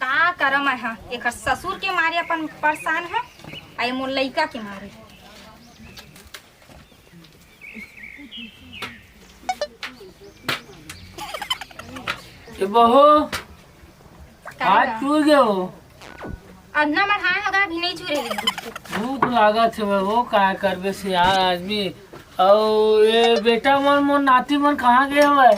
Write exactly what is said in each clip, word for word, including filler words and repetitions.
का करम आय हा, एकर ससुर के मारे अपन परेशान है, आ ये मोर लइका के मारे। ए बहू, का आज गा? चूर गे हो? अदना मढ़ाए हगा, अभी नहीं चूरे हे। भूख लागत हवे वो, का करबे सियान आदमी। अउ ये बेटा मन, मोर नाती मन कहाँ गे हवय?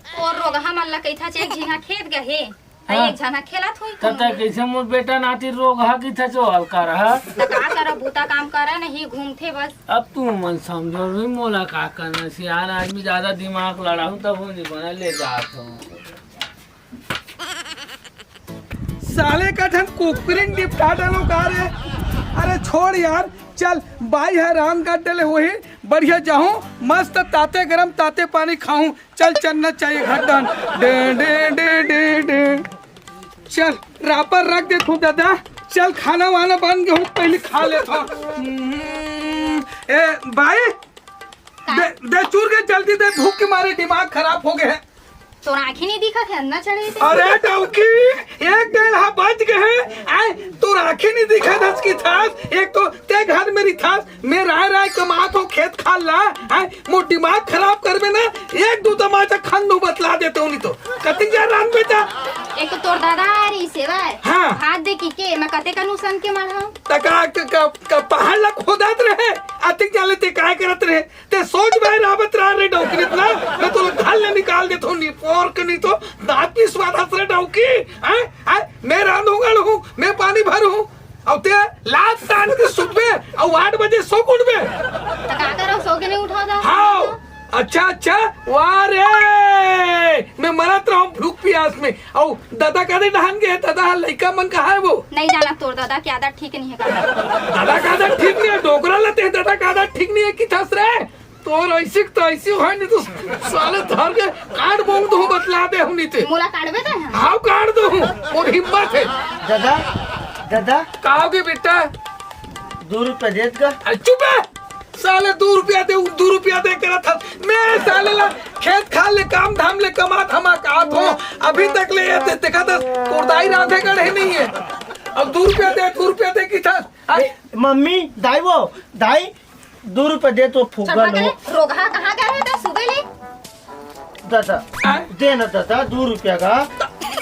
तोर रोगहा मन ला कहिथा, एक झिन हा खेत गे हे। अरे हाँ। एक झन हा खेलत होई त, त कहूँ। कइसे मोर बेटा नाती रोगहा कहिथा, चो हल्का रहा। त का करब, बूता काम करा नहीं, घूमथे बस। अब तू मन समझो भी मोला का करना, सियान आदमी ज्यादा दिमाग लड़ाहूँ तब हो नहीं बना, ले जात हूँ। साले का झन कुकरी निपटा डालो का रे? अरे छोड़ यार, चल बाई है राम काट डले वही बढ़िया जाहूँ, मस्त ताते गरम ताते पानी खाहूँ। चल चन्ना चाहिए घटन। डे, डे, डे, डे, डे। चल रापर रख दे तू दादा, चल खाना वाना बन गे हो, पहले खा ले तो। हम्म, ए बाई, दे, दे चूर के जल्दी दे, भूख के मारे दिमाग खराब हो गए है। तोर आँखी नहीं दिखत है, अंदर चढ़े थे। अरे डौकी, एक डेढ़ हा बज गए हैं, आए तोर आँखी नहीं दिखत हस की थास, एक तो ते घर मेरी थास, मैं राय राय कमात हो खेत खाल ला, आए मोर दिमाग खराब करबे ना, एक दो तमाचा खन दू बतला देते हो नहीं तो। कतिक जा रान बेटा? एक तो तोर दादा आ रही सेवा है। हाँ। हाथ दे की के, मैं कते का नुकसान के मारा हूँ। तका क, क, क, पहाड़ ला खोदात रहे, अतिक जाले ते काय करत रहे? ते सोच बाय राबत रहा रे डौकी इतना, मैं तो घर ले निकाल देता हूँ, नहीं पोर के नहीं तो दांत पिसवा दस रे डौकी। हैं? हैं? मैं रांधूंगा हूँ, मैं पानी भरूँ, अब ते लात तान के सुतबे, अब आठ बजे सो के उठबे। त का करो, सो के नहीं उठा था? हाँ। अच्छा, अच्छा, वाह रे, मैं मरत रहा हूँ भूख प्यास में। अउ दादा कादे डहान गे हे, दादा हा लइका मन कहाँ है वो? नहीं जाना, तोर दादा के आदत ठीक नहीं है का। दादा का आदत ठीक नहीं है, डोकरा लते हैं, दादा का आदत ठीक नहीं है कि थस रे। तोर ऐसी तो ऐसी हो नहीं तो साले धर के काट बोंग दो बतला दे हम नहीं ते। मोला काटबे ते हैं? हाँ काट दो हूँ, और हिम्मत है। दादा, दादा। कहोगे बेटा? दो रुपया देत का? अरे चुप है। साले दू रुपया दे, दू रुपया दे करत हस। मैं साले ला खेत खाल ले काम धाम ले कमात हमा कात हो। अभी तक ले ये दे-, देखा था, तोर दाई रांधे गढ़े नहीं है। अब दू रुपया दे, दू रुपया दे की था। अरे मम्मी, दाई वो, दाई, दू रुपया दे तो फुग्गा चल लो। भाग रे, रोगहा कहाँ गए है तो सुबह ले? दादा, आय? दे ना दादा, दू रुपया का।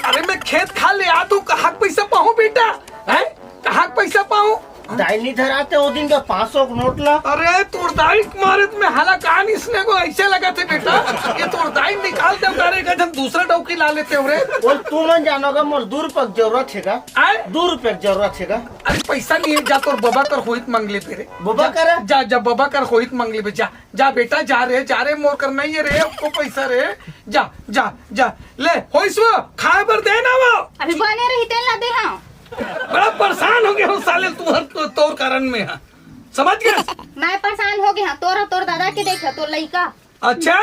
अरे मैं खेत खाल ले आत हूँ, कहाँ के पैसा पाहूँ बेटा? हैं? कहाँ के पैसा पाहूँ? दाई नहीं धराते वो दिन का पाँच सौ का नोट ला। अरे तोर दाई के मारे तुम्हें हाला कहानी इसने को ऐसे लगा थे बेटा, ये तोर दाई निकाल दे उतारे का जब दूसरा डौकी ला लेते हो रे। बोल तू मन जानोगा मोर दू रुपया की जरूरत है का? आय? दू रुपया की जरूरत है का? अरे पैसा नहीं है, जा तोर बाबा कर होइत मांग ले तेरे। बाबा जा, कर? जा, जा बाबा कर होइत मांग ले बे, जा। जा बेटा, जा रे, जा रे, मोर कर नहीं है रे, अब को पैसा रे। जा, जा, जा, ले, होइस वो, खाए बर दे ना वो। अभी बने रही, तेल ला दे, हाँ। बड़ा परेशान हो गया हूँ साले, तू हर तो, तोर कारण में है। समझ गया? मैं परेशान हो गया, तोर, तोर दादा के देख, तोर लइका। अच्छा,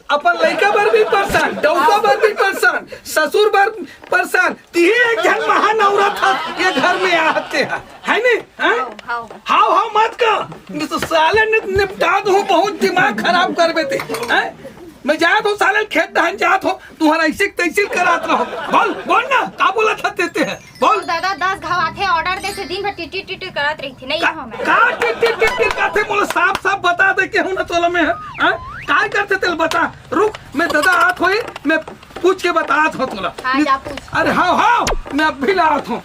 अपन लइका बर भी परेशान, डौका बर भी परेशान, ससुर बर परेशान, तिही एक झन महान औरत ह, ये घर में आते ह, है नहीं? हैं? हाव, हाव। हाव, हाव मत कह, नहीं तो साले नि-, निपटा दूँ, बहुत दिमाग खराब करबे ते, हैं? मैं जात हूँ साले खेत धान जात हूँ, तुम्हारा ऐसे तैसे करात रहो। बोल, बोल ना, का बोला था तेते है? बोल। दादा दस घाव आथे, order देथे, दिन भर टिटी टिटी करत रहिथे, नहीं का, हो मैं। का टिटी टिटी करथे, मोला साफ साफ बता दे, केहू ना तोला में, हैं? काय करथे तेल बता, रुक, मैं दादा आत होई, मैं पूछ के बतात हो तोला। हाँ, जा पूछ। अरे हाँ, हाँ, मैं अब भी लात हूँ।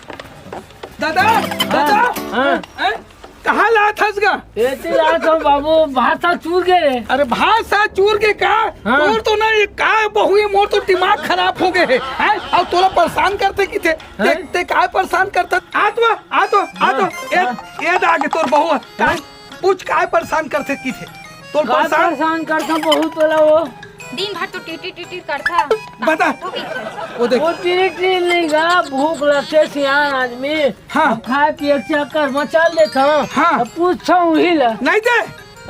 दादा, दादा, हाँ। हैं? कहाँ लात हस गा? एती लात हूँ बाबू, भात साग चूर गे रे। अरे भात साग चूर गे का? हाँ। तोर तो ना ये का बहु ये मोर तो दिमाग खराब हो गए है। हैं? अब तोला परेशान करथे किथे? ते, हैं? ते काय परेशान करथा? आ तो, आ तो, आ तो। हाँ, ए, हाँ। ए दा आगे तोर बहु है। काय? हाँ। पूछ काय परेशान करथे किथे? तोर का परेशान? परेशान करथा बहु तोला वो? दिन भर तो टीटी टीटी करथा। बता। वो देख। वो टीटी टीटी नहीं गा, भूख लगथे सियान आदमी। हाँ। अब खाए पिए के चक्कर में चल देथा। हाँ। अब पूछा उही ला। नहीं दे।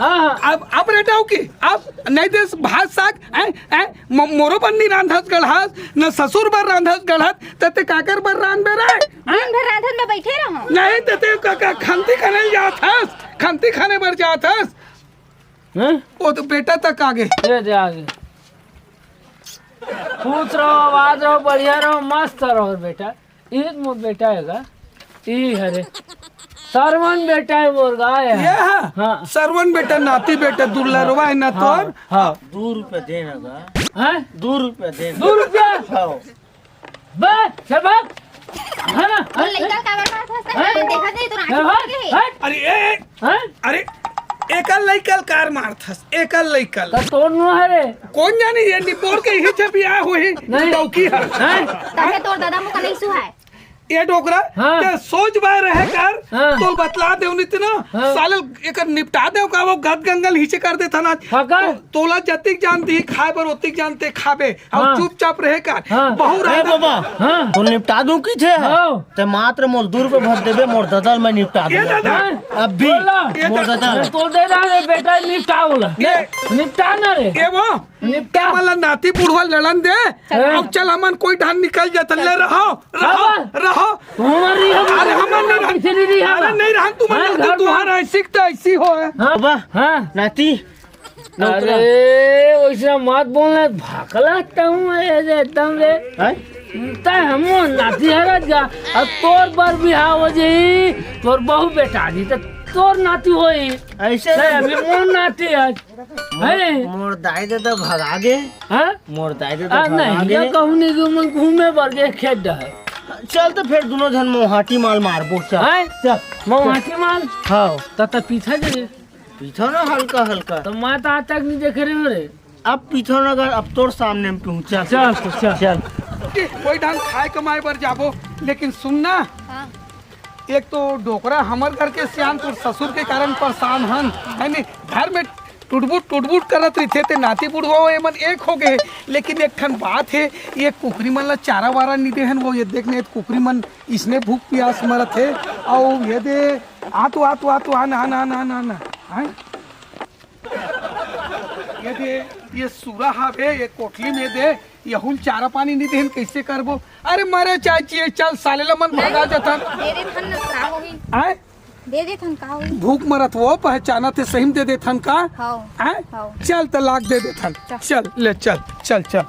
हाँ, हाँ। अब, अब रे डौकी, अब नहीं दे भात साग, हैं, हैं, म-, मोरो बर नहीं रांधस गढ़ास, न ससुर बर रांधस गढ़ास, त ते काकर बर रांधबे रे? हैं? दिन भर रांधन में बैठे रहो। नहीं, त ते का, का, खंती खाने जात हस, खंती खाने बर जात हस। हैं? वो तो बेटा तक आगे। ये दे आगे। खुश रहो, आबाद रहो, बढ़िया रहो, मस्त रहो बेटा। ये मोर बेटा हे गा, ये हरे सरवन बेटा हे मोर गा, ये ये है। हाँ। सरवन बेटा, नाती बेटा, दुलारवा है ना हाँ, तोर? हाँ। दू रुपया दे ना गा। हैं? दू रुपया दे ना। दू रुपया? हाँ। बे, से बात। है ना? वो लइका ल काबर मारत हस? हैं? देखत नहीं, तोर आँखी हैं? फूट गे हे। हैं? अरे, ए, ए, हैं? अरे, एकल लइका ल काबर मारत हस, एकल लइका ल। त तोर नो हरे। कोन जानी, ये निपोर के ही छे बिया होही, नहीं। डौकी है। हैं? तभे तोर दादा मोका नहीं सुहाय। ये डोकरा, हाँ। के सोच बाय रहे कर, हाँ। तोल बतला देव नहीं त ना, हाँ। साले एकर निपटा देव का, वो गद गंगल हिचे कर देथन आज। पकड़। तो, तोला जतिक जानती ही, खाय बर ओतिक जानते खाबे। अउ हाँ। चुपचाप रहे कर। हाँ। बहू ए राधा बाबा, हाँ। तो निपटा दूं की छे? हाँ। ते मात्र मोल दू रुपया भर देबे, मोर ददल मैं निपटा ये दूं। दादा। हाँ। अब भी बोला। ये मोर दादा। ददल। तो दे रहा रे बेटा, निपटा बोला। ये निपटा ना रे। ये वो निपटा। मतलब नाती बुढ़वा लड़न दे। हाँ। अब चल हमन कोई ढान निकल जाता। ले रहो, रहो, बाबा। रहो। तुम्हारी हम अरे हमन नहीं रहा। पीछे नहीं रही है। अरे नहीं रहा, तुम हाँ, नहीं, घर में। तुम्हारा ऐसी तो ऐसी हो है। हाँ। बाबा, हाँ। नाती, अरे, वैसे मत बोलना, भाकला हूँ मैं ये एकदम रे। हैं? तय हम नाती हरत गा, अब तोर बर बिहाव हो जाई, तोर बहू बेटा जी, त तोर नाती होई। ऐसे तय अभी मोर नाती आज, हैं? मोर दाई दे तो भगा गे। हाँ? मोर दाई दे तो आ, भगा नहीं, गे। ना कहूँ नहीं, जो मन घूमे बर गे खेत डहर। चल तो फिर दोनों जन मोहाटी माल मारबो, चल। हैं? चल। मोहाटी माल? हाँ। त, त पीछा जे। पीछो ना हल्का हल्का। तो मैं तो आज तक नहीं देखे रहे हो रे। अब पीछो ना कर, अब तोर सामने में पीहूँ। चल। चल, तो चल। चल। कोई ढंग खाए कमाए बर जाबो, लेकिन सुन ना। हाँ। एक तो डोकरा हमर घर के सियान तोर ससुर के कारण परेशान हन, है नी? घर में टुटबुट टुटबुट करत रहिथे, ते नाती बुढ़वा एमन एक हो गए। लेकिन एक ठन बात है, ये कुकरी मन ला चारा वारा नी देहन, वो ये देख ने कुकरी मन इसने भूख पियास मरत हे। अउ ये दे, आ तो, आ तो, आ तो, आ ना, आ ना, आ ना, आ ना, आ ना। आय? ये दे, ये सूरा हावे, ये कोठली में दे, यहू ल चारा पानी नहीं देहन, कैसे करबो? अरे मरे चाची, ये चल साले ला मन भगा जतन। दे देथन ना, का होही? आय? दे देथन, का होही? भूख मरत वो, पहचानत हे, सही में दे देथन का? हव। आय? हव। चल त लाग दे देथन। चल। चल, ले चल, चल, चल।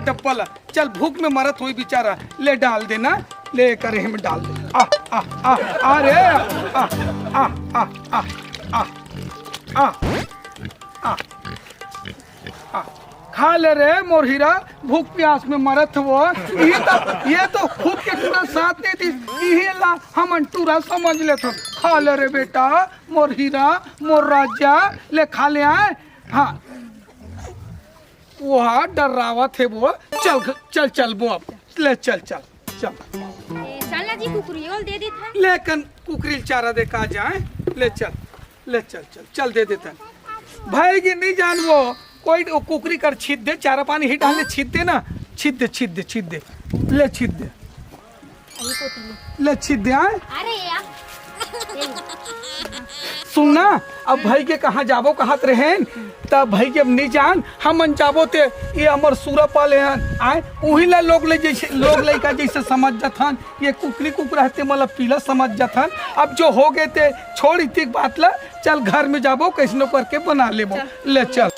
डब्बा ला। चल, भूख में मरत होई बेचारा, ले डाल देना, ले कर एह में डाल दे। आ, आ, आ, आ रे, आ, आ, आ, आ, आ, आ, आ, आ, खा ले रे मोर हीरा, भूख प्यास में मरत हो। ये तो, ये तो खुद के पूरा साथ नहीं दी, इही ला हमन टूरा समझ लेथन। खा ले रे बेटा, मोर हीरा, मोर राजा, ले खा ले आय। हाँ। वो हा डर्रावत हे वो। चल घ-, चल, चल वो अब। ले चल, चल, चल। ए, चल ना जी, कुकरियो ल दे देथन। ले कन कुकरी ल चारा दे का जाए। ले चल, ले चल, चल, चल दे देथन। भाई की नहीं जान वो, कोई वो कुकरी कर छीद दे, चारा पानी ही डाल ले, छीद दे ना, छीद दे, छीद दे, छीद दे, ले छीद दे। अरे पोती ले। ले छिद्याय। अरे यार। सुन ना, अब भाई के कहाँ जाबो कहत रहेन, त भाई के अब नहीं जान, हमन जाबो ते ये हमर सूरा पाले हन, आय, उही ला लोग ले जैसे, लोग लइका जैसे समझ जथन, ये कुकरी कुकरा हते मतलब पीला समझ जथन। अब जो हो गए ते छोड़ इतिक बात ला, चल घर में जाबो, कैसनो करके बना लेबो। चल। ले चल।